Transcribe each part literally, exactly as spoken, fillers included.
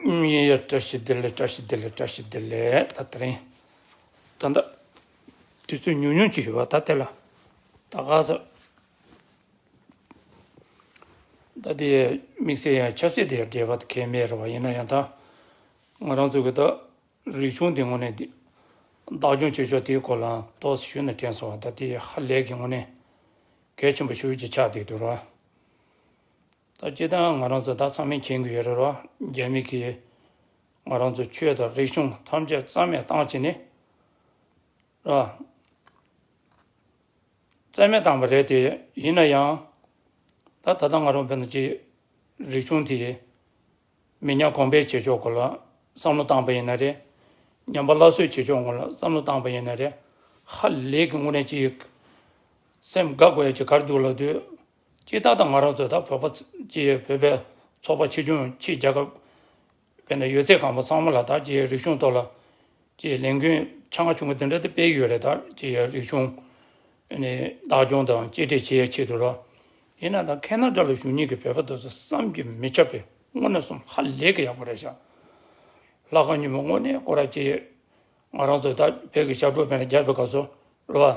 ཡིན་ཡ། བཀྲ་ཤིས་བདེ་ལེགས། བཀྲ་ཤིས་བདེ་ལེགས། བཀྲ་ཤིས་བདེ་ལེགས། ད་དེ་རིང་ད་ལྟ་དུས་ཚོད་ཉུང་ཉུང་ཅིག་ཡོད་པ། ད་དེ་ལ་ད་ག་ས་ད་དེ་དམིགས་བསལ་ཡང་ཆབ་སྲིད་དེ་འབྲེལ་བ་གལ་མེད་རེད་བ། ཡིན་ན་ཡང་ད་ང་རང་ཚོ་གི་ད་རིག་གཞུང་དེ་དངོས་གནས་དེ་བདག་སྐྱོང་བྱེད་ཕྱོགས་དེའི་སྐོར་ལ་ཏོག་ཙམ་ཞུས་ན་དྲན་སོང་བ། ད་དེ་ཧ་ལས་ཀྱི་དངོས་གནས་གལ་ཆེན་པོ་ཞེ་པོ་ཅིག་ཆགས་བསྡད་འདུག་ར། ད་སྤྱིར་བཏང་ང་རང་ཚོ་ད་ཚང་མས་མཁྱེན་གྱི་ཡོད་རེད་ར། རྒྱ་མི་གིས་ང་རང་ཚོ་ཆོས་དང་རིག་གཞུང་ཐམས་ཅད་རྩ་མེད་བཏང་བྱས་ནས་ར། རྩ་མེད་བཏང་བ་རེད་དེ། ཡིན་ན་ཡང་ད་ད་ལྟ་ང་རང་བོད་ནང་གི་རིག་གཞུང་དེ་མི་ཉམས་གོང་འཕེལ་བྱེད་ཕྱོགས་སྐོར་ལ་བསམ་བློ་བཏང་པ་ཡིན་ན་རེད། ཉམས་པ་སླར་གསོ་བྱེད་ཕྱོགས་སྐོར་ལ་བསམ་བློ་བཏང་པ་ཡིན་ན་རེད། ཧ་ལས་ཀྱི་དངོས་གནས་ཅིག་སེམས་དགའ་དགོས་ཡ་ཅིག་ག་རེ་འདུག་ལབ་དུས། སྤྱིར་བཏང་ད་ང་རང་ཚོ་ད་བོད་པ་ཅིག་བོད་པའི་ཚོགས་པ་ཆེ་ཆུང་ཕྱི་རྒྱལ་ཁབ་དཔེར་ན་ཡོད་ཚད་གང་པོ་ཚང་མ་ལ་ད་ཅིག་རིག་གཞུང་ཐོག་ལ་ཅིག་ལས་འགུལ་ཆུང་ང་ཆུང་ངུ་དེ་འདྲ་དེ་སྤེལ་གྱི་ཡོད་རེད། ད་ཅིག་རིག་གཞུང་ནི་བདག་སྐྱོང་དང་གཅེས་སྤྲས་བྱེད་ཡའི་ཆེད་དུ་རོ། ཡིན་ན་ད་ཁེ་ན་ཌ་ལ་བཞུགས་མཁན་གྱི་བོད་པ་དེ་ཚོ་བསམ་གྱིས་མི་ཁྱབ་པའི་དངོས་གནས་སོང་ཧ་ལས་ཀྱི་ཡག་པོ་རེད་ཤག་ལྷག་དཀར་ཉིན་མོ་དངོས་གནས་ཁོ་ར་ཅིག་ང་རང་ཚོ་ད་བོད་ཀྱི་ཞབས་བྲོ་དཔེར་ན་རྒྱབ་པའི་སྐབས་སུ་རོ།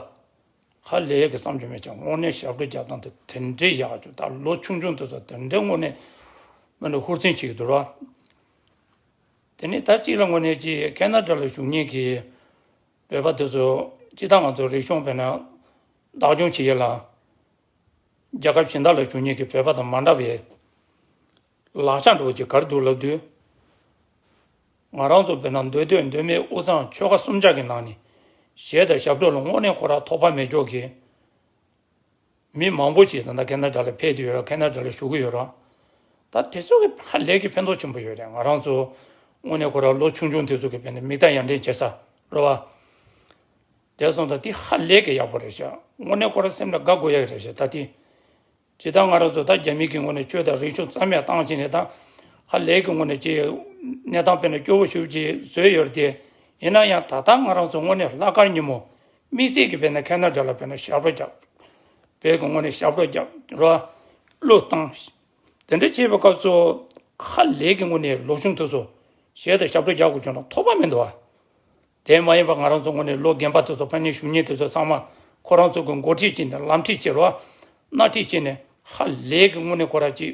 ཧ་ལས་ཀྱི་བསམ་གྱིས་མི་ཁྱབ། དངོས་གནས་ཞབས་བྲོ་རྒྱབ་སྟངས་དེ་དེ་འདྲའི་ཡག་བྱུང་། ད་ལོ་ཆུང་ཆུང་དེ་ཚོ་དེ་འདྲའི་དངོས་གནས་མི་འདྲ་ཧུར་བརྩོན་བྱེད་ཀྱི་འདུག་ར། དེ་ནས་ད་གཅིག་ལ་དངོས་གནས་ཀྱི་ཁེ་ན་ཌ་ལ་བཞུགས་མཁན་གྱི་བོད་པ་དེ་ཚོ་སྤྱིར་བཏང་ང་ཚོ་རིག་གཞུང་དཔེར་ན་བདག་སྐྱོང་བྱེད་ཡས་ལ་རྒྱལ་ཁབ་གཞན་དག་ལ་བཞུགས་མཁན་གྱི་བོད་པ་དང་མ་འདྲ་བའི་ལག་ཆ་འདྲ་བོ་ཅིག་ག་རེ་འདུག་ལབ་དུས། ང་རང་ཚོ་བོད་ནང་མདོ་སྟོད་མདོ་སྨད་དབུས་གཙང་ཆོལ་ཁ་གསུམ་ཆ་གི་ནང་ནས་གཞས་དང་ཞབས་བྲོ་ལ་དངོས་གནས་ཁོ་རང་ཐོགས་པ་མེད་ཀྱོག་གི་མི་མང་པོ་ཞིག་ད་ལྟ་ཁེ་ན་ཌ་ལ་ཕེབས་བསྡད་ཡོད་ར། ཁེ་ན་ཌ་ལ་བཞུགས་ཀྱི་ཡོད་ར། ད་དེ་ཚོ་གི་ཧ་ལས་ཀྱི་ཕན་ཐོགས་ཆེན་པོ་ཡོད་རེད། ང་རང་ཚོ་དངོས་གནས་ཁོ་རང་ལོ་ཆུང་ཆུང་དེ་ཚོ་གི་བོད་ནས་མིག་ལྟ་ཡར་འདྲེན་བྱེད་ས་རེད་བ། དེ་སོང་ཙང་དེ་ཧ་ལས་ཀྱི་ཡག་པོ་རེད་ཤག་དངོས་གནས་ཁོ་རང་སེམས་ལ་དགའ་དགོས་ཡག་རེད་ཤག་ད་དེ་ཇི་ལྟར་ང་རང་ཚོ་ད་རྒྱ་མི་གི་ངོས་ནས་ཆོས་དང་རིག་གཞུང་རྩ་མེད་བཏང་བྱས་ནས་ད་ཧ་ལས་ཀྱི་ངོས་ནས་ཅིག་གནས་སྟངས་དཔེར་ན་སྐྱོ་བོ་ཞེ་པོ་ཅིག་བཟོས་ཡོད་རེད་དེ། ཡིན་ན་ཡང་ད་ལྟ་ང་རང་ཚོ་དངོས་གནས་ལྷག་དཀར་ཉིན་མོ་དམིགས་བསལ་གྱི་དཔེར་ན་ཁེ་ན་ཌ་ལ་དཔེར་ན་ཞབས་བྲོ་རྒྱབ། བོད་ཀྱི་ངོས་ནས་ཞབས་བྲོ་རྒྱབ་རོ། གླུ་བཏང་། དེ་འདྲ་བྱས་པའི་སྐབས་སུ་ཧ་ལས་ཀྱི་ངོས་ནས་ལོ་ཆུང་དེ་ཚོ་གཞས་དང་ཞབས་བྲོ་རྒྱག་དགོས་བྱུང་ན་ཐོགས་པ་མི་འདུག་བ། དེ་མ་ཡིན་པ་ང་རང་ཚོ་ངོས་ནས་ལོ་རྒན་པ་དེ་ཚོ་ཕ་ནི་ཞུ་མཁན་དེ་ཚོ་ཚང་མ་ཁོ་རང་ཚོ་གི་འགོ་ཁྲིད་བྱས་ནས་ལམ་ཁྲིད་བྱས་རོ། སྣ་ཁྲིད་བྱས་ནས་ཧ་ལས་ཀྱི་དངོས་གནས་ཁོ་ར་ཅིག་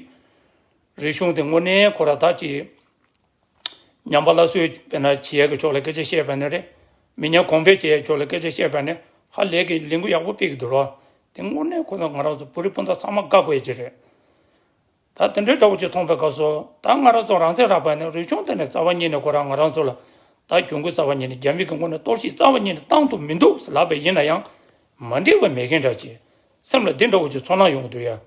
རིག་གཞུང་དེ་དངོས་གནས་ཁོ་ར་ད་ཅིག་ཉམས་པ་སླར་གསོ་དཔེར་ན་བྱེད་ཡས་ཀྱི་ཕྱོགས་ལ་སྐད་ཆ་བཤད་པ་ནི་རེད། མི་ཉམས་གོང་འཕེལ་བྱེད་ཡས་ཕྱོགས་ལ་སྐད་ཆ་བཤད་པ་ནི་ཧ་ལས་ཀྱི་ལས་འགུལ་ཡག་པོ་སྤེལ་གྱི་འདུག་རོ། དེ་དངོས་གནས་ཁོ་ཚོ་ང་རང་ཚོ་བོད་རིགས་སྤུན་ཟླ་ཚང་མ་དགའ་དགོས་ཡས་ཅིག་རེད། ད་དེ་འདྲའི་འདྲ་བོ་ཅིག་མཐོང་པའི་སྐབས་སུ་ད་ང་རང་ཚོ་རང་བཙན་རག་པ་ནས་རིག་གཞུང་དེ་ནས་རྩ་བ་ཉིད་ནས་ཁོ་རང་ང་རང་ཚོ་ལ་ད་གྱོང་གུན་རྩ་བ་ཉིད་ནས་རྒྱ་མི་གི་ངོས་ནས་གཏོར་བཤིག་རྩ་བ་ཉིད་ནས་བཏང་ཐུབ་མི་འདུག་ཟེར་ལབ་པ་ཡིན་ན་ཡང་མ་འགྲིག་པ་མེད་མཁན་འདྲ་ཅིག་སེམས་ལ་འདི་འདྲ་བོ་ཅིག་ཚོར་སྣང་ཡོང་གི་འདུག་ཡ།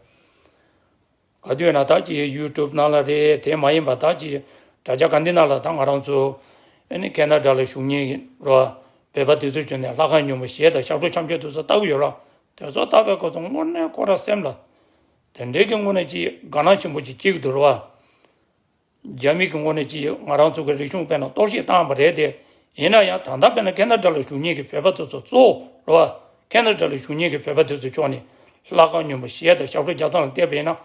ག་དུས་ན་ད་ཅིག་ཡུ་ཊུབ་ནང་ལ་རེད། དེ་མ་ཡིན་པ་ད་ཅིག་དྲ་རྒྱ་ག་འདི་ནང་ལ་ད་ང་རང་ཚོ་ཨ་ནི་ཁེ་ན་ཌ་ལ་བཞུགས་མཁན་རོ་བོད་པ་དེ་ཚོ་བྱོན་ནས་ལྷག་དཀར་ཉིན་མོ་གཞས་དང་ཞབས་བྲོ་འཆམ་འཆམ་དེ་ཚོ་ལྟ་གི་ཡོད་རོ། དེ་ཚོ་ལྟ་བའི་སྐབས་སུ་དངོས་གནས་ཁོ་ར་སེམས་ལ་དེ་འདྲའི་གི་དངོས་གནས་ཅིག་དགའ་སྣང་ཆེན་པོ་ཅིག་སྐྱེ་གི་འདུག་རོ། རྒྱ་མི་གི་ངོས་ནས་ཅིག་ང་རང་ཚོ་གི་རིག་གཞུང་དཔེར་ན་གཏོར་བཤིག་བཏང་བ་རེད་དེ། ཡིན་ན་ཡང་ད་ལྟ་དཔེར་ན་ཁེ་ན་ཌ་ལ་བཞུགས་མཁན་གྱི་བོད་པ་དེ་ཚོ་གཙོ་བོ་རོ། ཁེ་ན་ཌ་ལ་བཞུགས་མཁན་གྱི་བོད་པ་དེ་ཚོ་ཕྱོགས་ནས་ལྷག་དཀར་ཉིན་མོ་གཞས་དང་ཞབས་བྲོ་རྒྱག་སྟངས་ལ་བལྟས་པ་ཡིན་ན།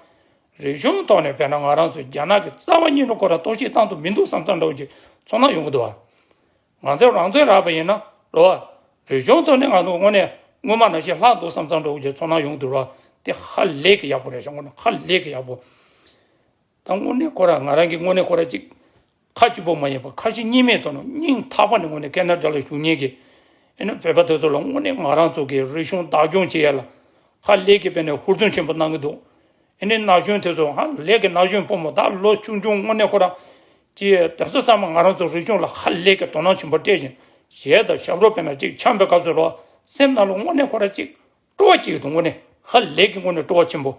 རིག་གཞུང་ཐོག་ནས་དཔེར་ན་ང་རང་ཚོ་རྒྱ་ནག་གི་རྩ་བ་ཉིད་ནས་ཁོ་ར་གཏོར་བཤིག་བཏང་ཐུབ་མི་འདུག་བསམ་བསམ་འདྲ་བོ་ཅིག་ཚོར་སྣང་ཡོང་གི་འདུག་བ། ང་ཚོས་རང་བཙན་རག་པ་ཡིན་ན་རོ། རིག་གཞུང་ཐོག་ནས་ང་ཚོ་དངོས་གནས་སྔོན་མ་ནང་བཞིན་ལྷག་འདུག་བསམ་བསམ་འདྲ་བོ་ཅིག་ཚོར་སྣང་ཡོང་གི་འདུག་རོ། དེ་ཧ་ལས་ཀྱི་ཡག་པོ་རེད་ཤག་དངོས་གནས་ཧ་ལས་ཀྱི་ཡག་པོ། ད་དངོས་གནས་ཁོ་ར་ང་རང་གི་དངོས་གནས་ཁོ་ར་ཅིག་ཁ་གཅིག་པོ་མ་ཡིན་པར་ཁ་ཞེ་གཉིས་མེད་དུ་ནང་སྙིང་ཐག་པ་ནས་དངོས་གནས་ཁེ་ན་ཌ་ལ་བཞུགས་མཁན་གྱི་ཨེ་ནི་བོད་པ་དེ་ཚོ་ལ་དངོས་གནས་ང་རང་ཚོ་གི་རིག་གཞུང་བདག་སྐྱོང་བྱེད་ཡ་ལ་ཧ་ལས་ཀྱི་དཔེ་ནས་ཧུར་བརྩོན་ཆེན་པོ་གནང་གི་འདུག་ཨེ་ནི་ན་གཞོན་དེ་ཚོ་ཧ་ལས་ཀྱི་ན་གཞོན་ཕོ་མོ་ད་ལོ་ཆུང་ཆུང་དངོས་གནས་ཁོ་ར་ཅི་དེ་ཚོ་ཚང་མ་ང་རང་ཚོ་རིག་གཞུང་ལ་ཧ་ལས་ཀྱི་དོ་སྣང་ཆེན་པོ་སྤྲད་བཞིན་གཞས་དང་ཞབས་བྲོ་དཔེར་ན་ཅིག་འཆམ་པའི་སྐབས་སུ་ལོ་སེམས་ནང་ལ་དངོས་གནས་ཁོ་ར་ཅིག་སྤྲོ་བ་སྐྱེ་གི་འདུག་དངོས་གནས་ཧ་ལས་ཀྱི་དངོས་གནས་སྤྲོ་བ་ཆེན་པོ།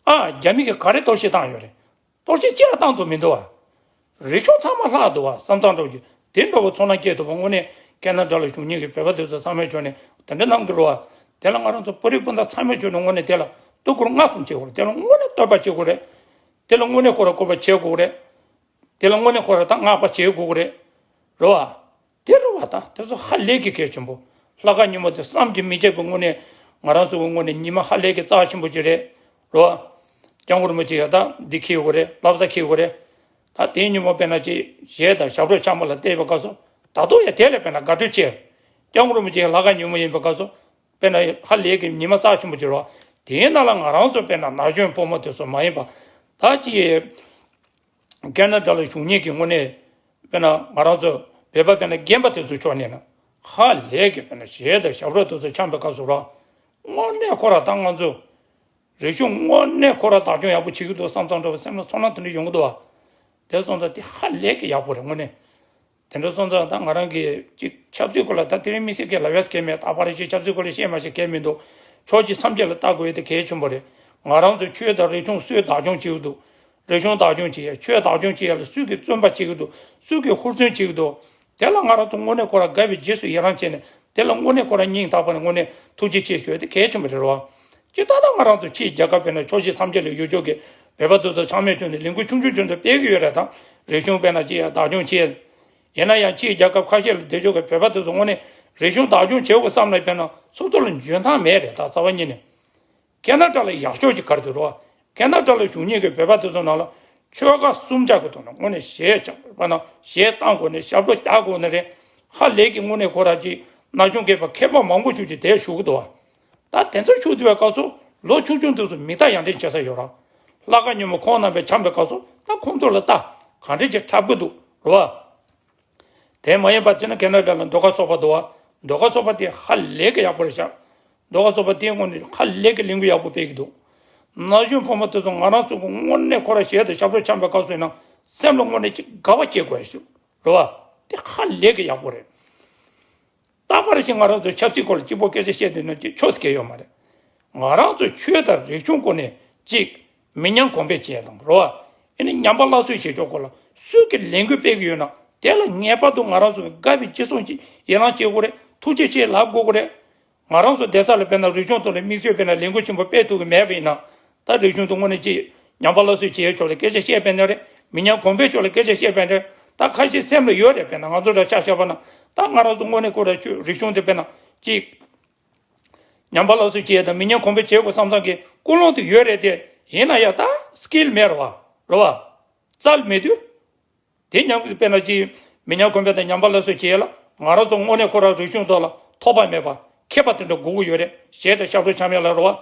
ཨ་རྒྱ་མི་གིས་ག་རེ་གཏོར་བཤིག་བཏང་ཡོད་རེད། གཏོར་བཤིག་ཅི་ཡང་བཏང་ཐུབ་མི་འདུག་བ། རིག་གཞུང་ཚང་མ་ལྷག་འདུག་བ་བསམ་སྟངས་འདྲ་བོ་ཅིག་དེ་འདྲ་བོ་ཚོར་སྣང་སྐྱེས་ཐུབ་པ་དངོས་གནས་ཁེ་ན་ཌ་ལ་བཞུགས་མཁན་གྱི་བོད་པ་དེ་ཚོ་ཚང་མས་བྱོན་ནས་དེ་འདྲ་གནང་གི་རེད་བ། དེ་ལ་ང་རང་ཚོ་བོད་རིགས་སྤུན་ཟླ་ཚང་མས་བྱོན་ནས་དངོས་གནས་དེ་ལ་བསྟོད་བཀུར་བསྔགས་གསུམ་བྱེད་དགོས་རེད། དེ་ལ་དངོས་གནས་བསྟོད་པ་བྱེད་དགོས་རེད། དེ་ལ་དངོས་གནས་ཁོ་ར་བཀུར་བ་བྱེད་དགོས་རེད། དེ་ལ་དངོས་གནས་ཁོ་ར་ད་བསྔགས་པ་བྱེད་དགོས་རེད། རེད་བ། དེ་རེད་བ། ད་དེ་ཚོ་ཧ་ལས་ཀྱི་གལ་ཆེན་པོ། ལྷག་དཀར་ཉིན་མོ་དེ་བསམ་གྱིས་མི་ཁྱབ་པའི་དངོས་གནས་ང་རང་ཚོ་གི་དངོས་གནས་ཉི་མ་ཧ་ལས་ཀྱི་རྩ་ཆེན་པོ་ཅིག་རེད། རེད་བ། སྐྱབས་མགོན་རིན་པོ་ཆེ་ཡ་ད་འདི་འཁྱེར་དགོས་རེད། བསླབ་བྱ་འཁྱེར་དགོས་རེད། ད་དེའི་ཉིན་མོ་དཔེར་ན་ཅིག་གཞས་དང་ཞབས་བྲོ་འཆམ་པ་ལ་བལྟས་པའི་སྐབས་སུ་ད་དུང་ཡང་དེ་ལས་དཔེར་ན་དགའ་སྤྲོ་ཆེ། སྐྱབས་མགོན་རིན་པོ་ཆེའི་ལྷ་ཁང་ཉིན་མོ་ཡིན་པའི་སྐབས་སུ་དཔེར་ན་ཧ་ལས་ཀྱི་ཉི་མ་རྩ་ཆེན་པོ་ཅིག་རེད་བ། དེའི་ནང་ལ་ང་རང་ཚོ་དཔེར་ན་ན་གཞོན་ཕོ་མོ་དེ་ཚོ་མ་ཡིན་པ་ད་ཅིག་ཁེ་ན་ཌ་ལ་བཞུགས་མཁན་གྱི་དངོས་གནས་དཔེར་ན་ང་རང་ཚོ་བོད་པ་དཔེར་ན་རྒན་པ་དེ་ཚོའི་ཕྱོགས་ནས་ན་ཧ་ལས་ཀྱི་དཔེར་ན་གཞས་དང་ཞབས་བྲོ་དེ་ཚོ་འཆམ་པའི་སྐབས་སུ་ར་དངོས་གནས་ཁོ་ར་ད་ང་ཚོ་རིག་གཞུང་དངོས་གནས་ཁོ་ར་བདག་སྐྱོང་ཡག་པོ་བྱེད་ཀྱི་འདུག་བསམ་བསམ་འདྲ་བོ་སེམས་ལ་ཚོར་སྣང་དེ་འདྲ་ཡོང་གི་འདུག་བ། དེ་སོང་ཙང་དེ་ཧ་ལས་ཀྱི་ཡག་པོ་རེད་དངོས་གནས། དེ་འདྲ་སོང་ཙང་ད་ང་རང་གིས་ཅིག་ཆབ་སྲིད་སྐོར་ལ་ད་དེ་རིང་དམིགས་བསལ་གྱི་ལབ་ཡས་གལ་མེད། ད་ཕར་ཞིག་ཆབ་སྲིད་སྐོར་ལ་བཤད་མ་བཤད་གལ་མི་འདུག་ཕྱོགས་གཅིག་མཚམས་བཅད་ལ་ལྟ་དགོས་ཡས་དེ་གལ་ཆེན་པོ་རེད། ང་རང་ཚོ་ཆོས་དང་རིག་གཞུང་སུས་བདག་སྐྱོང་བྱེད་ཀྱི་འདུག་རིག་གཞུང་བདག་སྐྱོང་བྱེད་ཡས་ཆོས་བདག་སྐྱོང་བྱེད་ཡས་ལ་སུས་ཀྱིས་བརྩོན་པ་བྱེད་ཀྱི་འདུག་སུས་ཀྱིས་ཧུར་བརྩོན་བྱེད་ཀྱི་འདུག་དེ་ལ་ང་རང་ཚོ་དངོས་གནས་ཁོ་རང་དགའ་བའི་རྗེས་སུ་ཡི་རང་བྱས་ནས་དེ་ལ་དངོས་གནས་ཁོ་རང་སྙིང་ཐག་པ་ནས་དངོས་གནས་ཐུགས་རྗེ་ཆེ་ཞུ་ཡས་དེ་གལ་ཆེན་པོ་རེད་རོ། ཅི་ད་ལྟ་ང་རང་ཚོ་ཕྱིའི་རྒྱལ་ཁབ་དཔེར་ན་ཕྱོགས་བཞི་མཚམས་བརྒྱད་ལ་ཡོད་ཆོག་གི་བོད་པ་དེ་ཚོ་ཚང་མས་བྱུང་ནས་ལས་འགུལ་ཆུང་ཆུང་ཆུང་ཆུང་སྤེལ་གྱི་ཡོད་རེད་ད། རིག་གཞུང་དཔེར་ན་ཅི་ཡང་བདག་སྐྱོང་བྱེད། ཡིན་ན་ཡང་ཕྱིའི་རྒྱལ་ཁབ་ཁ་ཤས་ལ་བསྡད་ཆོག་གི་བོད་པ་དེ་ཚོ་དངོས་གནས་རིག་གཞུང་བདག་སྐྱོང་བྱེད་དགོས་བསམ་ན་དཔེར་ན་སོ་སོ་ལ་འཇོན་ཐང་མེད་རེད་ད་རྩ་བ་ཉིད་ནས། ཁེ་ན་ཌ་ལ་ཡག་ཕྱོགས་ཅིག་ག་རེ་འདུག་རོ། ཁེ་ན་ཌ་ལ་བཞུགས་མཁན་གྱི་བོད་པ་དེ་ཚོ་ནང་ལ་ཆོལ་ཁ་གསུམ་ཆ་གི་ཐོག་ནས་དངོས་གནས་གཞས་ཆགས་པ་ན་གཞས་བཏང་དགོས་ནས་ཞབས་བྲོ་རྒྱག་དགོས་ནས་རེད། ཧ་ལས་ཀྱི་དངོས་གནས་ཁོ་རང་ཅིག་ན་གཞོན་སྐྱེས་པ་མཁས་པ་མང་པོ་ཞིག་ཅིག་དེར་བཞུགས་འདུག་བ། ད་དེ་ཚོ་བཞུགས་བསྡད་པའི་སྐབས་སུ་ལོ་ཆུང་ཆུང་དེ་ཚོ་མིག་ལྟ་ཡང་འདྲེན་བྱེད་ས་ཡོད་ར། ལྷ་ཁང་ཉིན་མོ་ཁོང་རྣམ་པས་འཆམ་པའི་སྐབས་སུ་ད་ཁོང་ཚོ་ལ་ལྟ་ག་འདྲས་ཅིག་འཁྲབ་གི་འདུག་རེད་བ། དེ་མ་ཡིན་པ་དེ་ན་ཁེ་ན་ཌ་ལ་ཟློས་གར་ཚོགས་པ་འདུག་བ། ཟློས་གར་ཚོགས་པ་དེ་ཧ་ལས་ཀྱི་ཡག་པོ་རེད་ཤག་ཟློས་གར་ཚོགས་པ་དེའི་ངོས་ནས་ཧ་ལས་ཀྱི་ལས་འགུལ་ཡག་པོ་སྤེལ་གྱི་འདུག་ན་གཞོན་ཕོ་མོ་དེ་ཚོ་ང་རང་ཚོ་གི་དངོས་གནས་ཁོ་ར་གཞས་དང་ཞབས་བྲོ་འཆམ་པའི་སྐབས་སུ་ཡིན་ན་སེམས་ལ་དངོས་གནས་ཅིག་དགའ་བ་སྐྱེ་དགོས་ཤིག་རེད་བ། དེ་ཧ་ལས་ཀྱི་ཡག་པོ་རེད། ད་བར་ཞིག་ང་རང་ཚོ་ཆབ་སྲིད་སྐོར་ལ་གཅིག་པོ་སྐད་ཆ་བཤད་དུས་ན་ཅིག་ཆོས་སྐད་ཡོད་མ་རེད། ང་རང་ཚོ་ཆོས་དང་རིག་གཞུང་སྐོར་ནས་ཅིག་མི་ཉམས་གོང་འཕེལ་བྱེད་དང་རོ། ཨེ་ནི་ཉམས་པ་སླར་གསོ་བྱེད་ཕྱོགས་སྐོར་ལ་སུས་ཀྱི་ལས་འགུལ་སྤེལ་གི་ཡོད་ན་དེ་ལ་ངེས་པར་དུ་ང་རང་ཚོ་དགའ་བའི་ཅི་སོང་ཅིག་ཡི་རང་བྱེད་དགོས་རེད། ཐུགས་རྗེ་ཆེ་ལབ་དགོས་ཀྱི་རེད། ང་རང་ཚོ་བསྡད་ས་ལ་དཔེར་ན་རིག་གཞུང་ཐོག་ལ་དམིགས་བསལ་དཔེར་ན་ལས་འགུལ་ཆེན་པོ་སྤེལ་ཐུབ་ཀྱི་མེད་པ་ཡིན་ན། ད་རིག་གཞུང་དུ་དངོས་གནས་ཅིག་ཉམས་པ་སླར་གསོ་བྱེད་ཕྱོགས་ལ་སྐད་ཆ་བཤད་པ་འདྲ་རེད། མི་ཉམས་གོང་འཕེལ་ཕྱོགས་ལ་སྐད་ཆ་བཤད་པ་འདྲ། ད་ཁ་ཤས་སེམས་ལ་ཡོད་རེད། དཔེར་ན་ང་ཚོ་འདྲ་ཆ་བཞག་པ་ན་ད་ང་རང་ཚོ་དངོས་གནས་ཁོ་ར་ཆོས་རིག་གཞུང་དེ་དཔེར་ན་ཅིག་ཉམས་པ་སླར་གསོ་བྱེད་དང་མི་ཉམས་གོང་འཕེལ་བྱེད་དགོས་བསམ་བསམ་གྱི་ཀུན་སློང་དེ་ཡོད་རེད་དེ། ཡིན་ན་ཡང་ད་སི་ཀིལ་མེད་རེད་བ། རེད་བ། རྩལ་མེད་དུས། དེ་མཉམ་དུ་དཔེར་ན་ཅིག་མི་ཉམས་གོང་འཕེལ་དང་ཉམས་པ་སླར་གསོ་བྱེད་ཡས་ལ་ང་རང་ཚོ་དངོས་གནས་ཁོ་རང་རིག་གཞུང་ཐོག་ལ་ཐོགས་པ་མེད་པ་མཁས་པ་དེ་འདྲ་དགོས་ཀྱི་ཡོད་རེད། གཞས་དང་ཞབས་བྲོ་འཆམ་ཡས་ལ་རེད་བ།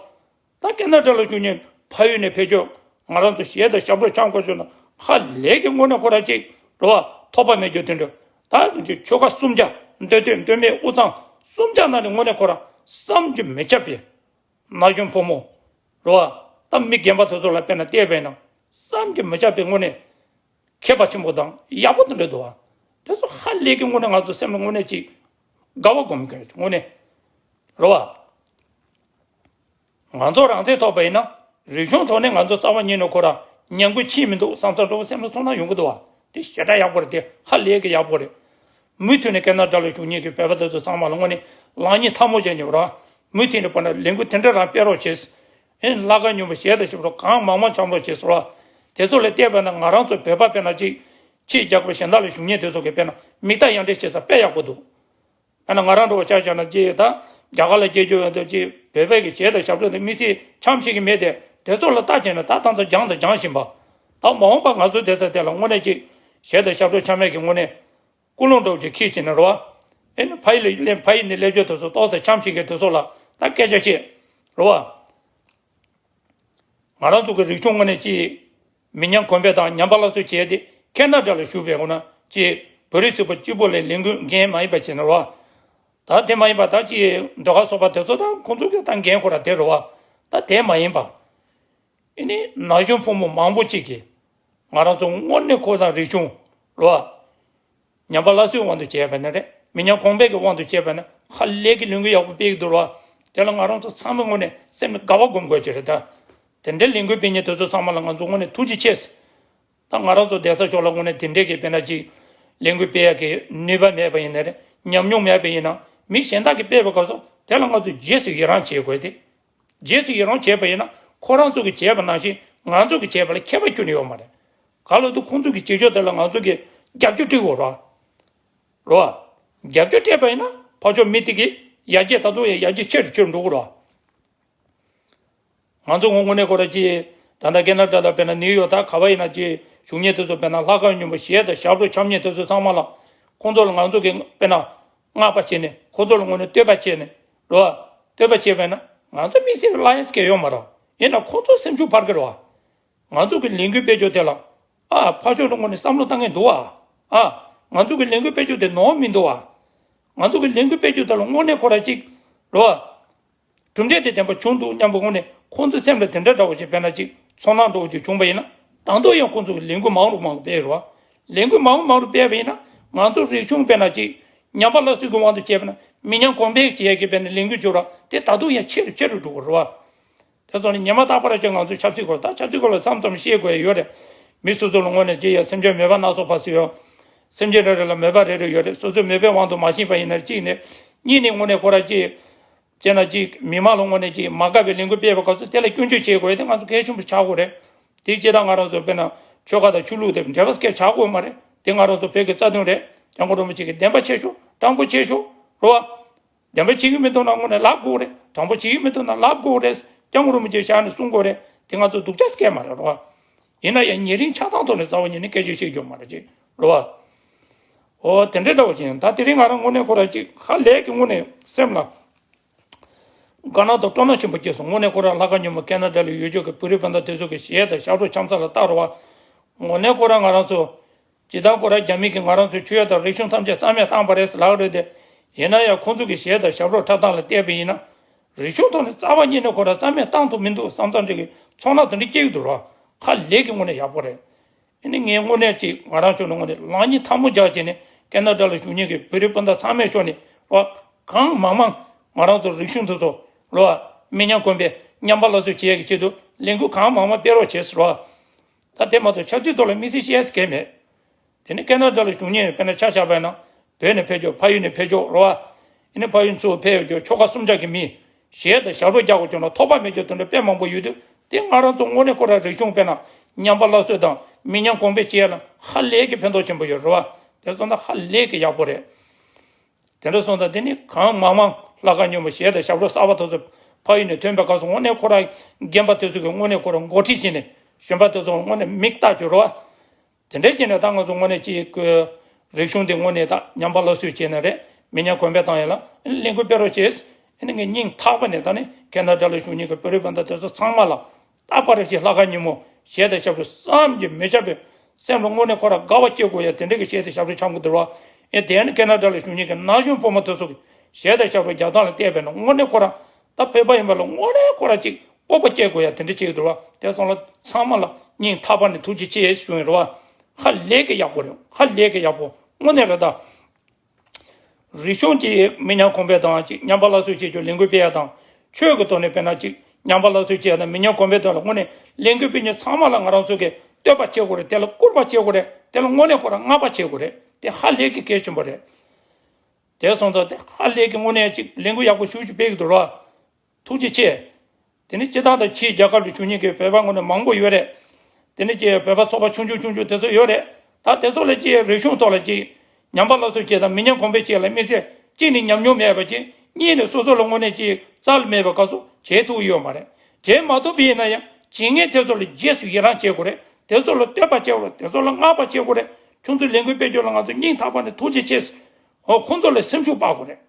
ད་ཁེ་ན་ཌ་ལ་བཞུགས་མཁན་ཕ་ཡུལ་ནས་ཕེབས་ཆོག་ང་རང་ཚོ་གཞས་དང་ཞབས་བྲོ་འཆམ་དགོས་བྱུང་ན་ཧ་ལས་ཀྱི་དངོས་གནས་ཁོ་རང་ཅིག་རེད་བ། ཐོགས་པ་མེད་རྒྱུ་དེ་འདྲ། ད་ཅིག་ཆོལ་ཁ་གསུམ་ཆ་མདོ་སྟོད་མདོ་སྨད་དབུས་གཙང་གསུམ་ཆ་ནང་ནས་དངོས་གནས་ཁོ་རང་བསམ་གྱིས་མི་ཁྱབ་པའི་ན་གཞོན་ཕོ་མོ་རེད་བ། ད་མི་རྒན་པ་དེ་ཚོ་ལ་དཔེར་ན་བལྟས་པས་ན་བསམ་གྱིས་མི་ཁྱབ་པའི་དངོས་གནས་མཁས་པ་ཆེན་པོ་དང་ཡག་པོ་དེ་འདྲ་འདུག་བ། དེ་ཚོ་ཧ་ལས་ཀྱི་དངོས་གནས་ང་ཚོ་སེམས་ལ་དངོས་གནས་ཅིག་དགའ་བ་སྒོམ་དགོས་དངོས་གནས་རེད་བ། ང་ཚོ་རང་བཙན་ཐོབ་པ་ཡིན་ན་རིག་གཞུང་ཐོག་ནས་ང་ཚོ་རྩ་བ་ཉིད་ནས་ཁོ་ར་ཉམས་རྒུད་ཕྱིན་མི་འདུག་བསམ་ས་འགྲོ་བ་སེམས་ལ་ཚོར་སྣང་ཡོང་གི་འདུག་བ། དེ་ཞེ་དྲག་ཡག་པོ་རེད། དེ་ཧ་ལས་ཀྱི་ཡག་པོ་རེད། མུ་མཐུད་ནས་ཁེ་ན་ཌ་ལ་བཞུགས་མཁན་གྱི་བོད་པ་དེ་ཚོ་ཚང་མ་ལ་དངོས་གནས་ལག་གཉིས་ཐལ་མོ་སྦྱར་ནས་ར་མུ་མཐུད་ནས་པ་ན་ལས་འགུལ་དེ་འདྲ་རང་སྤེལ་རོགས་བྱེད། ཨེ་ལྷ་ཁང་ཉིན་མོ་གཞས་དང་ཞབས་བྲོ་གང་མང་མང་འཆམ་རོགས་བྱེད་ཟེར་བ། དེ་ཚོ་ལ་བལྟས་པ་ན་ང་རང་ཚོ་བོད་པ་དཔེར་ན་ཅིག་ཕྱིའི་རྒྱལ་ཁབ་གཞན་དག་ལ་བཞུགས་མཁན་དེ་ཚོ་གིས་དཔེར་ན་མིག་ལྟ་ཡར་འདྲེན་བྱེད་ས་དཔེ་ཡག་པོ་འདུག་ཨ་ན་ང་རང་འགྲོ་བ་ཆ་བཞག་ན་ཅིག་ད་རྒྱ་གར་ལ་སྐྱེས་རྒྱུ་ཡོད་འདུག་ཅིག་བོད་པའི་གི་གཞས་དང་ཞབས་བྲོ་དེ་དམིགས་བསལ་འཆམ་ཤེས་ཀྱི་མེད་དེ། དེ་ཚོ་ལ་ལྟ་བྱས་ན་ད་ད་ལྟ་སྦྱངས་དང་སྦྱང་བཞིན་པ། ད་མ་འོངས་པ་ང་ཚོ་བསྡད་ས་དེ་ལ་དངོས་གནས་ཅིག་གཞས་དང་ཞབས་བྲོ་འཆམ་ཡས་ཀྱི་དངོས་གནས་ཀུན་སློང་འདྲ་བོ་ཅིག་འཁྱེར་བྱས་ནས་རེད་བ། ཨེ་ནི་ཕ་ཡུལ་ལ་སླེབས་ཕ་ཡུལ་ནས་སླེབས་རྒྱུ་དེ་ཚོ་ཏོག་ཙམ་འཆམ་ཤེས་ཀྱི་དེ་ཚོ་ལ་ད་སྐད་ཆ་བཤད་རེད་བ། ང་རང་ཚོ་གི་རིག་གཞུང་དངོས་གནས་ཅིག་མི་ཉམས་གོང་འཕེལ་དང་ཉམས་པ་སླར་གསོ་བྱས་ཏེ་ཁེ་ན་ཌ་ལ་བཞུགས་པའི་སྒོ་ན་ཅིག་བོད་རིགས་སུ་པ་གཅིག་པོ་ལས་ལས་འགུལ་འགན་མ་ཡིན་པ་བྱས་ན་རོ། ད་དེ་མ་ཡིན་པ་ད་ཅིག་ཟློས་གར་ཚོགས་པ་དེ་ཚོ་དང་ཁོང་ཚོ་གི་ད་འགན་ཁོ་ར་དེ་རེད་བ། ད་དེ་མ་ཡིན་པ། ཨེ་ནི་ན་གཞོན་ཕོ་མོ་མང་པོ་ཅིག་གིས་ང་རང་ཚོ་དངོས་གནས་ཁོ་དང་རིག་གཞུང་རོ། ཉམས་པ་སླར་གསོའི་དབང་དུ་བྱས་པ་ནི་རེད། མི་ཉམས་གོང་འཕེལ་གྱི་དབང་དུ་བྱས་པ་ནི་ཧ་ལས་ཀྱི་ལས་འགུལ་ཡག་པོ་སྤེལ་གྱི་འདུག་རོ། དེ་ལ་ང་རང་ཚོ་ཚང་མས་དངོས་གནས་སེམས་ནས་དགའ་བ་སྒོམ་དགོས་ཀྱི་རེད་ད། དེ་འདྲའི་ལས་འགུལ་སྤེལ་མཁན་དེ་ཚོ་ཚང་མ་ལ་ང་ཚོ་དངོས་གནས་ཐུགས་རྗེ་ཆེ། ད་ང་རང་ཚོ་བསྡད་ས་ཕྱོགས་ལ་དངོས་གནས་དེ་འདྲས་ཀྱི་དཔེར་ན་ཅིག་ལས་འགུལ་སྤེལ་ཡག་གི་ནུས་པ་མེད་པ་ཡིན་ན་རེད། ཉམས་མྱོང་མེད་པ་ཡིན་ན་མི་གཞན་དག་གིས་སྤེལ་བའི་སྐབས་སུ་དེ་ལ་ང་ཚོས་རྗེས་སུ་ཡི་རང་བྱེད་དགོས་ཏེ། རྗེས་སུ་ཡི་རང་བྱས་པ་ཡིན་ན་ཁོ་རང་ཚོ་གིས་བྱས་པ་ནང་བཞིན་ང་ཚོ་གིས་བྱས་པ་ལ་ཁྱད་པར་ཁྱོན་ནས་ཡོད་མ་རེད། ག་ལ་དུ་ཁོང་ཚོ་གི་བྱེད་ཕྱོགས་དེ་ལ་ང་ཚོ་གིས་རྒྱབ་སྐྱོར་སྤྲད་དགོས་རོགས། རོགས། རྒྱབ་སྐྱོར་སྤྲད་པ་ཡིན་ན་ཕར་ཕྱོགས་མི་དེ་གིས་ཡར་རྒྱས་ད་དུང་ཡང་ཡར་རྒྱས་ཆེ་རུ་ཆེ་རུ་འགྲོ་གི་རོགས། ང་ཚོ་ངོ་དངོས་གནས་ཁོ་ར་ཅིག་ད་ལྟ་ཁེ་ན་ཌ་དང་དཔེར་ན་ནིའུ་ཡོག་ད་ག་བ་ཡིན་ན་ཅིག་ བཞུགས་མཁན་དེ་ཚོ་དཔེར་ན་ལྷ་ཁང་སྙིང་པོ་ཞལ་དང་ཞབས་བྲོ་འཆམ་མཁན་དེ་ཚོ་ཚང་མ་ལ་ཁོང་ཚོ་ལ་ང་ཚོ་གི་དཔེར་ན་བསྔགས་པ་བྱས་ནས་ཁོང་ཚོ་ལ་དངོས་གནས་བསྟོད་པ་བྱས་ནས་རོ། བསྟོད་པ་བྱས་པས་ན་ང་ཚོ་དམིགས་བསལ་གྱི་བླ་ཡས་སྐད་ཡོད་མ་རེད། ཡིན་ན་ཁོང་ཚོ་སེམས་ཤུགས་འཕར་གི་རེད་བ། ང་ཚོ་གི་ལས་འགུལ་སྤེལ་ཕྱོགས་དེ་ལ་ཨ་ཕར་ཕྱོགས་ལ་དངོས་གནས་བསམ་བློ་བཏང་མཁན་འདུག་བ། ཨ་ང་ཚོ་གི་ལས་འགུལ་སྤེལ་ཕྱོགས་དེ་ནོར་མི་འདུག་བ། ང་ཚོ་གི་ལས་འགུལ་སྤེལ་ཕྱོགས་དེ་ལ་དངོས་གནས་ཁོ་ར་གཅིག་རོ། གྲུབ་འབྲས་དེ་ལྡན་པ་བྱུང་འདུག་སྙམ་པའི་ངོས་ནས་ཁོང་ཚོའི་སེམས་ལ་དེ་འདྲ་འདྲ་བོ་ཞིག་དཔེར་ན་ཅིག་ཚོར་སྣང་འདྲ་བོ་ཞིག་བྱུང་བ་ཡིན་ན་ད་དུང་ཡང་ཁོང་ཚོ་གི་ལས་འགུལ་མང་རུ་མང་རུ་སྤེལ་རོགས། ལས་འགུལ་མང་རུ་མང་རུ་སྤེལ་བ་ཡིན་ན་ང་ཚོ་རིག་གཞུང་དཔེར་ན་ཅིག་ཉམས་པ་སླར་གསོའི་གི་དབང་དུ་བྱས་པ་ན་མི་ཉམས་གོང་འཕེལ་བྱེད་ཡས་ཀྱི་དཔེར་ན་ལས་འགུལ་བྱུང་ར་དེ་ད་དུང་ཡང་ཆེ་རུ་ཆེ་རུ་འགྲོ་གི་རེད་བ། དེ་སོང་ནས་ཉི་མ་རྟག་པར་ཅིག་ང་ཚོ་ཆབ་སྲིད་སྐོར་ད་ཆབ་སྲིད་སྐོར་ལ་མཚམས་མཚམས་བཤད་དགོས་ཡ་ཡོད་རེད། མི་སོ་སོ་ལ་དངོས་གནས་ཅིག་ཡ་སེམས་ཅན་མོས་པ་སྣ་ཚོགས་པ་ཟེར་ཡོད། སེམས་ཅན་རེ་རེ་ལ་མོས་པ་རེ་རེ་ཡོད་རེད། སོ་སོའི་མོས་པའི་དབང་དུ་མ་ཕྱིན་པ་ཡིན་ན་གཅིག་ནས་གཉིས་ནས་དངོས་གནས་ཁོ་ར་ཅིག་བྱས་ན་ཅིག་མི་མང་ལ་དངོས་གནས་ཅིག་མ་དགའ་བའི་ལས་འགུལ་སྤེལ་བའི་སྐབས་སུ་དེ་ལ་སྐྱོན་བརྗོད་བྱེད་དགོས་ཡ་དེ་ང་ཚོ་གལ་ཆེན་པོ་ཆགས་དགོས་རེད། དེ་སྤྱིར་བཏང་ང་རང་ཚོ་དཔེར་ན་ཆོལ་ཁ་དང་ཆོས་ལུགས་དེ་འབྲེལ་བ་སྐད་ཆགས་དགོས་མ་རེད། དེ་ང་རང་ཚོ་བོད་ཀྱི་རྩ་དོན་རེད། སྐྱབས་མགོན་རིན་པོ་ཆེ་གི་བདེན་པ་ཆེ་ཤོས་དྲང་པོ་ཆེ་ཤོས་རེད་བ། བདེན་པ་བྱེད་ཀྱི་མི་འདུག་ན་དངོས་གནས་ལབ་དགོས་རེད། དྲང་པོ་བྱེད་ཀྱི་མི་འདུག་ན་ལབ་དགོས་རེད། སྐྱབས་མགོན་རིན་པོ་ཆེ་ཕྱག་ནས་གསུང་དགོས་རེད། དེ་ང་ཚོ་སྡུག་ཅག་སྐད་མ་རེད་རོ། ཡིན་ན་ཡང་ཉེ་རིང་ཆགས་སྡང་ཐོག་ནས་རྩ་བ་ཉིད་ནས་སྐད་ཆ་བཤད་རྒྱུ་མ་རེད་ཅེས་རོ། འོ་དེ་འདྲའི་འདྲ་བོ་ཅིག་ཡིན། ད་དེ་རིང་ང་རང་དངོས་གནས་ཁོ་ར་ཅིག་ཧ་ལས་ཀྱི་དངོས་གནས་སེམས་ལ་དགའ་སྣང་དང་སྤྲོ་སྣང་ཆེན་པོ་སྐྱེས་སོང་། དངོས་གནས་ཁོ་ར་ལྷ་ཁང་སྙིང་པོ་ཁེ་ན་ཌ་ལ་ཡོད་ཆོག་གི་བོད་རིགས་སྤུན་ཟླ་དེ་ཚོ་གི་ཞལ་དང་ཞབས་བྲོ་འཆམ་ས་ལ་ལྟ་རོ་བ། དངོས་གནས་ཁོ་ར་ང་རང་ཚོ་ཇི་ལྟར་ཁོ་རང་རྒྱ་མི་གིས་ང་རང་ཚོའི་ཆོས་དང་རིག་གཞུང་ཐམས་ཅད་རྩ་མེད་བཏང་པ་རེད་ལབ་རེད་དེ། ཡིན་ན་ཡང་ཁོང་ཚོ་གི་གཞས་དང་ཞབས་བྲོ་འཁྲབ་སྟངས་ལ་བལྟས་པ་ཡིན་ན། རིག་གཞུང་ཐོག་ནས་རྩ་བ་ཉིད་ནས་ཁོ་རང་རྩ་མེད་བཏང་ཐུབ་མི་འདུག་བསམ་བསམ་འདྲ་གི་ཚོར་སྣང་དེ་འདྲ་སྐྱེ་གི་འདུག་ར། ཧ་ལས་ཀྱི་དངོས་གནས་ཡག་པོ་རེད། ཨ་ནི་ངས་དངོས་གནས་ཅིག་ང་རང་ཚོ་ནི་དངོས་གནས་ལག་གཉིས་ཐལ་མོ་སྦྱར་བྱས་ནས་ཁེ་ན་ཌ་ལ་བཞུགས་མཁན་གྱི་བོད་རིགས་སྤུན་ཟླ་ཚང་མའི་ཕྱོགས་ནས་ར། གང་མང་མང་ང་རང་ཚོ་རིག་གཞུང་འདི་ཚོ་ར། མི་ཉམས་གོང་འཕེལ་ཉམས་པ་སླར་གསོ་བྱེད་ཡག་གི་ཆེད་དུ་ལས་འགུལ་གང་མང་མང་སྤེལ་རོགས་བྱེད་ཟེར་ར། ད་དེ་མ་གཏོགས་ཆབ་སྲིད་ཐོག་ལ་དམིགས་བསལ་བཤད་ཡས་གང་ཡང་མེད། དེ་ནི་ཁེ་ན་ཌ་ལ་བཞུགས་མཁན་དཔེར་ན་ཆ་བཞག་པ་ཡིན་ན་བོད་ནས་ཕེབས་ཆོག་ཕ་ཡུལ་ནས་ཕེབས་ཆོག་རེད་བ། ཨ་ནི་ཕ་ཡུལ་ཚུར་ཕེབས་ཡོད་ཆོག་ཆོལ་ཁ་གསུམ་ཆ་གི་མི་གཞས་དང་ཞབས་བྲོ་རྒྱག་དགོས་བྱུང་ན་ཐོགས་པ་མེད་ཆོག་དེ་འདྲ་དཔེ་མང་པོ་ཡོད་དུས་དེ་ང་རང་ཚོ་དངོས་གནས་ཁོ་རང་རིག་གཞུང་དཔེར་ན་ཉམས་པ་སླར་གསོ་དང་མི་ཉམས་གོང་འཕེལ་བྱེད་ཡ་ལ་ཧ་ལས་ཀྱི་ཕན་ཐོགས་ཆེན་པོ་ཡོད་རེད་བ། དེ་སོང་ན་ཧ་ལས་ཀྱི་ཡག་པོ་རེད། དེ་འདྲ་སོང་ཙང་དེ་ནི་གང་མང་མང་ལྷ་ཁང་སྙིང་པོ་གཞས་དང་ཞབས་བྲོ་གསར་པ་དེ་ཚོ་ཕ་ཡུལ་ནས་ཐོན་པའི་སྐབས་སུ་དངོས་གནས་ཁོ་རང་རྒན་པ་དེ་ཚོ་གིས་དངོས་གནས་ཁོ་རང་འགོ་ཁྲིད་བྱས་ནས་གཞོན་པ་དེ་ཚོ་དངོས་གནས་མིག་ལྟ་བཅུག་རོགས། དེ་འདྲའི་བྱས་ནས་ད་ང་ཚོ་དངོས་གནས་ཅིག་གི་རིག་གཞུང་འདི་དངོས་གནས་ད་ཉམས་པ་སླར་གསོ་བྱས་ན་རེད། མི་ཉམས་གོང་འཕེལ་བཏང་ཡ་ལ་ལས་འགུལ་སྤེལ་རོགས་བྱས། ཨ་ནི་ངས་སྙིང་ཐག་པ་ནས་ད་ནི་ཁེ་ན་ཌ་ལ་བཞུགས་མཁན་གྱི་བོད་རིགས་སྤུན་ཟླ་དེ་ཚོ་ཚང་མ་ལ་རྟག་པར་ཅིག་ལྷ་ཁང་སྙིང་པོ་གཞས་དང་ཞབས་བྲོ་བསམ་གྱིས་མི་ཁྱབ་པའི་སེམས་ལ་དངོས་གནས་ཁོ་རང་དགའ་བ་སྐྱེ་དགོས་ཡ་དེ་འདྲ་གི་གཞས་དང་ཞབས་བྲོ་འཆམ་གི་འདུག་བ། ཨེ་དེ་ནི་ཁེ་ན་ཌ་ལ་བཞུགས་མཁན་གྱི་ན་གཞོན་ཕོ་མོ་དེ་ཚོ་གི་གཞས་དང་ཞབས་བྲོ་རྒྱག་སྟངས་ལ་བལྟས་པས་ན་དངོས་གནས་ཁོ་རང་ད་བོད་པ་ཡིན་པ་ལ་དངོས་གནས་ཁོ་རང་ཅིག་སྤོབས་པ་སྐྱེ་དགོས་ཡ་དེ་འདྲ་ཅིག་འདུག་བ། དེ་སོང་ལ་ཚང་མ་ལ་སྙིང་ཐག་པ་ནས་ཐུགས་རྗེ་ཆེ་ཞུ་ཡིན་རེད་བ། ཧ་ལས་ཀྱི་ཡག་པོ་རེད། ཧ་ལས་ཀྱི་ཡག་པོ་དངོས་གནས་རེད་ད། རིག་གཞུང་གི་མི་ཉམས་གོང་འཕེལ་དང་ཅིག་ཉམས་པ་སླར་གསོ་བྱེད་རྒྱུ་ལས་འགུལ་སྤེལ་ཡ་དང་། ཆོས་ཀྱི་ཐོག་ནས་དཔེར་ན་ཅིག་ཉམས་པ་སླར་གསོ་བྱེད་ཡ་དང་མི་ཉམས་གོང་འཕེལ་ཐོག་ལ་དངོས་གནས་ལས་འགུལ་སྤེལ་མཁན་ཚང་མ་ལ་ང་རང་ཚོ་གིས་བསྟོད་པ་བྱེད་དགོས་རེད། དེ་ལ་སྐུར་པ་བྱེད་དགོས་རེད། དེ་ལ་དངོས་གནས་ཁོ་རང་བསྔགས་པ་བྱེད་དགོས་རེད། དེ་ཧ་ལས་ཀྱི་གལ་ཆེན་པོ་རེད། དེ་སོང་ཙང་དེ་ཧ་ལས་ཀྱི་དངོས་གནས་ཅིག་ལས་འགུལ་ཡག་པོ་ཞེ་པོ་ཅིག་སྤེལ་གྱི་འདུག་ར། ཐུགས་རྗེ་ཆེ། དེ་ནི་སྤྱིར་བཏང་དང་ཕྱིའི་རྒྱལ་ཁབ་ལ་བཞུགས་མཁན་གྱི་བོད་པ་དངོས་གནས་མང་པོ་ཡོད་རེད། དེ་ནི་ཀྱི་བོད་པ་ཚོགས་པ་ཆུང་ཆུང་ཆུང་ཆུང་དེ་ཚོ་ཡོད་རེད། ད་དེ་ཚོ་ལ་ཀྱི་རིག་གཞུང་ཐོག་ལ་ཀྱི་ཉམས་པ་སླར་གསོ་བྱེད་དང་མི་ཉམས་གོང་འཕེལ་བྱེད་ལ་དམིགས་བསལ་གཅིག་ནི་ཉམས་མྱོང་མེད་པ་ཅིག་གཉིས་ནི་སོ་སོ་ལ་དངོས་གནས་ཀྱི་རྩལ་མེད་པའི་སྐབས་སུ་བྱེད་ཐུབ་ཀྱི་ཡོད་མ་རེད། བྱེད་མ་ཐུབ་པ་ཡིན་ན་ཡང་བྱེད་མཁན་དེ་ཚོ་ལ་རྗེས་སུ་ཡི་རང་བྱེད་དགོས་རེད། དེ་ཚོ་ལ་བསྟོད་པ་བྱེད་དགོས་རེད། དེ་ཚོ་ལ་བསྔགས་པ་བྱེད་དགོས་རེད། ཁྱོད་ཚོའི་ལས་འགུལ་སྤེལ་རྒྱུ་ལ་ང་ཚོ་སྙིང་ཐག་པ་ནས་ཐུགས་རྗེ་ཆེ། འོ་ཁོང་ཚོ་ལ་སེམས་ཤུགས་སྤར་དགོས་རེད།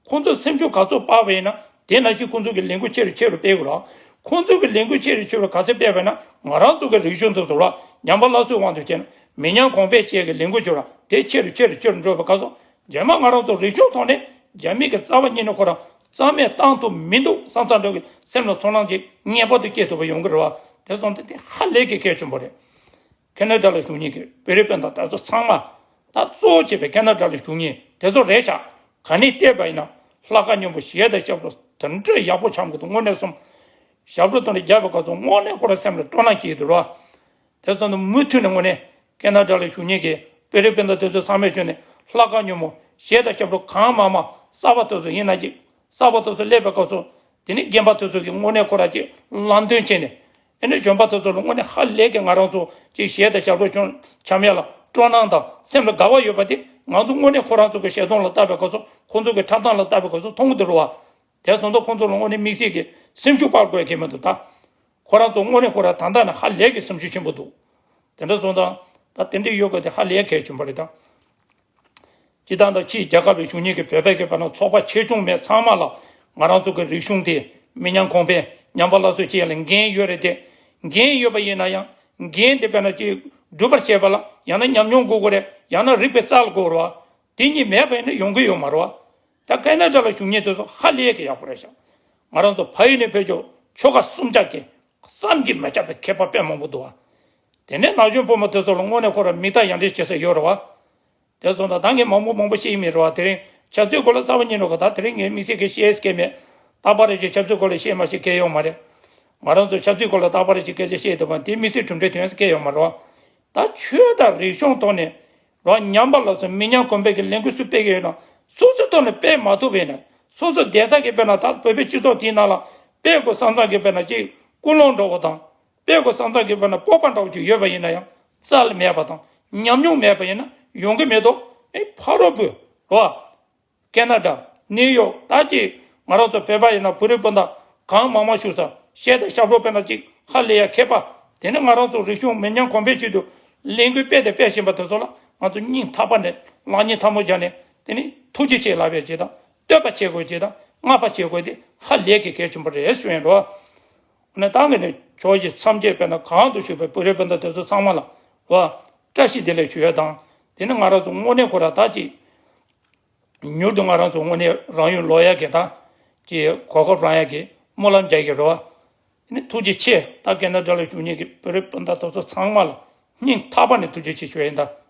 ཁོང་ཚོས་སེམས་ཤུགས་ག་ཚོད་སྤར་བ་ཡིན་ན་དེ་ནང་བཞིན་ཁོང་ཚོ་གི་ལས་འགུལ་ཆེ་རུ་ཆེ་རུ་སྤེལ་དགོས་རེད། ཁོང་ཚོ་གི་ལས་འགུལ་ཆེ་རུ་ཆེ་རུ་ག་ཚོད་སྤེལ་བ་ཡིན་ན་ང་རང་ཚོ་གི་རིག་གཞུང་དེ་ཚོ་ལ་ཉམས་པ་སླར་གསོའི་དབང་དུ་བྱས་ན་མི་ཉམས་གོང་འཕེལ་བཅས་ཀྱི་ལས་འགུལ་བྱེད་ར་དེ་ཆེ་རུ་ཆེ་རུ་ཆེ་རུ་འགྲོ་བའི་སྐབས་སུ་རྗེས་མ་ང་རང་ཚོ་རིག་གཞུང་ཐོག་ནས་རྒྱ་མི་གི་རྩ་བ་ཉིད་ནས་ཁོ་རང་རྩ་མེད་བཏང་ཐུབ་མི་འདུག་བསམ་བསམ་འདྲ་གི་སེམས་ལ་ཚོར་སྣང་ཅིག་ངེས་པར་དུ་སྐྱེ་ཐུབ་པ་ཡོང་གི་རེད་བ། དེ་སོང་ཙང་དེ་ཧ་ལས་ཀྱི་གལ་ཆེན་པོ་རེད། ཁེ་ན་ཌ་ལ་བཞུགས་མཁན་གྱི་བོད་རིགས་སྤུན་ཟླ་དེ་ཚོ་ཚང་མ་ད་གཙོ་བོ་བྱས་པའི་ཁེ་ན་ཌ་ལ་བཞུགས་མཁན་དེ་ཚོ་རེད་ཤག་ག་ནས་བལྟས་པ་ཡིན་ན་ལྷ་ཁང་སྙིང་པོ་གཞས་དང་ཞབས་བྲོ་དེ་འདྲ་ཡག་པོ་འཆམ་གི་འདུག་དངོས་གནས་སོང་ཞབས་བྲོ་དེ་འདྲ་རྒྱག་པའི་སྐབས་སུ་དངོས་གནས་ཁོ་རང་སེམས་ལ་སྤྲོ་སྣང་སྐྱེ་གི་འདུག་ར། དེ་སོང་ཙང་མུ་མཐུད་ནས་དངོས་གནས་ཁེ་ན་ཌ་ལ་བཞུགས་མཁན་གྱི་བོད་རིགས་སྤུན་ཟླ་དེ་ཚོ་ཚང་མའི་ཁྱོན་ནས་ལྷ་ཁང་སྙིང་པོ་གཞས་དང་ཞབས་བྲོ་གང་མང་མང་གསར་པ་དེ་ཚོ་ཡིན་ན་ཅིག་གསར་པ་དེ་ཚོ་སླེབས་པའི་སྐབས་སུ་དེ་ནི་རྒན་པ་དེ་ཚོ་གི་དངོས་གནས་ཁོ་ར་ཅིག་ལམ་སྟོན་བྱས་ནས། ཨ་ནི་གཞོན་པ་དེ་ཚོ་ལ་དངོས་གནས་ཧ་ལས་ཀྱི་ང་རང་ཚོ་ཅིག་གཞས་དང་ཞབས་བྲོ་ཆུང་འཆམ་ཡ་ལ་སྤྲོ་སྣང་དང་སེམས་ལ་དགའ་བ་ཡོད་པ་དེ་ང་ཚོ་དངོས་གནས་ཁོ་རང་ཚོ་གི་གཞས་གདོང་ལ་ལྟ་བའི་སྐབས་སུ་ཁོང་ཚོ་གི་འཁྲབ་སྟངས་ལ་ལྟ་བའི་སྐབས་སུ་མཐོང་གི་འདུག་ར་བ། དེ་སོང་ཙང་ཁོང་ཚོ་ལ་དངོས་གནས་དམིགས་བསལ་གྱི་སེམས་ཤུགས་སྤར་དགོས་ཡ་གལ་མི་འདུག་ད་ཁོ་རང་ཚོ་དངོས་གནས་ཁོ་རང་ད་ལྟ་ནས་ཧ་ལས་ཀྱི་སེམས་ཤུགས་ཆེན་པོ་འདུག་དེ་འདྲ་སོང་ཙང་ ད་དེ་འདྲ་ཡོད་དགོས་དེ་ཧ་ལས་གལ་ཆེན་པོ་རེད་ད། སྤྱིར་བཏང་ད་ཕྱིའི་རྒྱ་གར་ལ་བཞུགས་མཁན་གྱི་བོད་པའི་གི་བར་ན་ཚོགས་པ་ཆེ་ཆུང་མེད་ཚང་མ་ལ་ང་རང་ཚོ་གི་རིག་གཞུང་དེ་མི་ཉམས་གོང་འཕེལ་ཉམས་པ་སླར་གསོ་བྱེད་ཡ་ལ་འགན་ཡོད་རེད་དེ། འགན་ཡོད་པ་ཡིན་ན་ཡང་འགན་དེ་དཔེར་ན་ཅིག་སྒྲུབ་པར་བྱེད་པ་ལ་ཡང་ན་ཉམས་མྱོང་དགོས་དགོས་རེད། ཡང་ན་རིག་པའི་རྩལ་དགོས་རེད་བ། དེ་གཉིས་མེད་པ་ཡིན་ན་ཡོང་གི་ཡོད་མ་རེད་བ། ད་ཁེ་ན་ཌ་ལ་བཞུགས་མཁན་དེ་ཚོ་ཧ་ལས་ཀྱི་ཡག་པོ་རེད་ཤག་ང་རང་ཚོ་ཕ་ཡུལ་ནས་ཕེབས་ཆོག་ཆོལ་ཁ་གསུམ་ཆགས་ཀྱི་བསམ་གྱིས་མི་ཁྱབ་པའི་མཁས་པ་དཔེ་མང་པོ་འདུག་བ། དེ་ནས་ན་གཞོན་ཕོ་མོ་དེ་ཚོ་ལ་དངོས་གནས་ཁོ་རང་མིག་ལྟ་ཡང་འདྲེན་བྱེད་ས་ཡོད་རེད་བ། དེ་སོང་ཙང་ད་ངས་མང་པོ་མང་པོ་བཤད་ཡི་མེད་རེད་བ། དེ་རིང་ཆབ་སྲིད་སྐོར་ལ་རྩ་བ་ཉིད་ནས་གོ་ད་དེ་རིང་ངས་དམིགས་བསལ་གྱི་བཤད་ཡས་སྐད་མེད། རྟག་པར་རེ་ཞིག་ཆབ་སྲིད་སྐོར་ལ་བཤད་མ་བཤད་སྐད་ཡོད་མ་རེད། ང་རང་ཚོ་ཆབ་སྲིད་སྐོར་ལ་རྟག་པར་རེ་ཞིག་སྐད་ཆ་བཤད་ཐུབ་པ་དེ་དམིགས་བསལ་གྲུབ་འབྲས་ཐོན་ཡས་སྐད་ཡོད་མ་རེད་བ། ད་ཆོས་དང་རིག་གཞུང་ཐོག་ནས་རོགས་ཉམས་པ་ལ་སོགས་མི་ཉམས་གོང་འཕེལ་གྱི་ལས་འགུལ་སུ་སྤེལ་གྱི་ཡོད་ན་སོ་སོའི་ཐོག་ནས་སྤེལ་མ་ཐུབ་པ་ཡིན་ན་སོ་སོ་བསྡད་ས་གི་དཔེར་ན་ད་བོད་པའི་སྤྱི་ཚོགས་དེའི་ནང་ལ་སྤེལ་དགོས་བསམ་ས་གི་དཔེར་ན་ཅིག་ཀུན་སློང་འདྲ་བོ་དང་། དཔེ་ཁོ་བསམ་ཚང་གི་དཔེར་ན་སྤོབས་པ་འདྲ་བོ་ཅིག་ཡོད་པ་ཡིན་ན་ཡང་རྩལ་མེད་པ་དང་ཉམས་མྱོང་མེད་པ་ཡིན་ན་ཡོང་གི་མེད་དོ། ཨེ་ཕ་རོལ་པོའི་རོ། ཁེ་ན་ཌ། ནིའུ་ཡོག་ད་ཅིག་ང་རང་ཚོ་བོད་པ་ཡིན་ན་བོད་རིགས་སྤུན་ཟླ་གང་མང་མང་བཞུགས་ས་གཞས་དང་ཞབས་བྲོ་དཔེར་ན་ཅིག་ཧ་ལས་ཡ་མཁས་པ། དེ་ནི་ང་རང་ཚོ་རིག་གཞུང་མི་ཉམས་གོང་འཕེལ་ཆེད་དུ་ལས་འགུལ་སྤེལ་དང་སྤེལ་བཞིན་པ་དེ་ཚོ་ལ་ང་ཚོ་སྙིང་ཐག་པ་ནས་ལག་གཉིས་ཐལ་མོ་སྦྱར་ནས་དེ་ནི་ཐུགས་རྗེ་ཆེ་ལབ་ཡ་ཅིག་དང་བསྟོད་པ་བྱེད་དགོས་ཅིག་དང་བསྔགས་པ་བྱེད་དགོས་དེ་ཧ་ལས་ཀྱི་གལ་ཆེན་པོ་རེད་ཞུ་ཡིན་རོ། ནས་ད་ངས་ནས་ཕྱོགས་བཞི་མཚམས་བརྒྱད་དཔེར་ན་གང་དུ་བཞུགས་པའི་བོད་རིགས་སྤུན་ཟླ་དེ་ཚོ་ཚང་མ་ལ་བ་བཀྲ་ཤིས་བདེ་ལེགས་ཞུ་ཡ་དང་། དེ་ནི་ང་རང་ཚོ་དངོས་གནས་ཁོ་ར་ད་ཅིག་མྱུར་དུ་ང་རང་ཚོ་དངོས་གནས་རང་ཡུལ་ལོག་ཡ་གི་ད་ཅིག་གོ་སྐབས་རག་ཡ་གི་སྨོན་ལམ་རྒྱག་གི་རེད་བ། དེ་ནི་ཐུགས་རྗེ་ཆེ། ད་ཁེ་ན་ཌ་ལ་བཞུགས་མཁན་གྱི་བོད་རིགས་སྤུན་ཟླ་དེ་ཚོ་ཚང་མ་ལ་སྙིང་ཐག་པ་ནས་ཐུགས་རྗེ་ཆེ་ཞུ་ཡ་ཡིན་ད།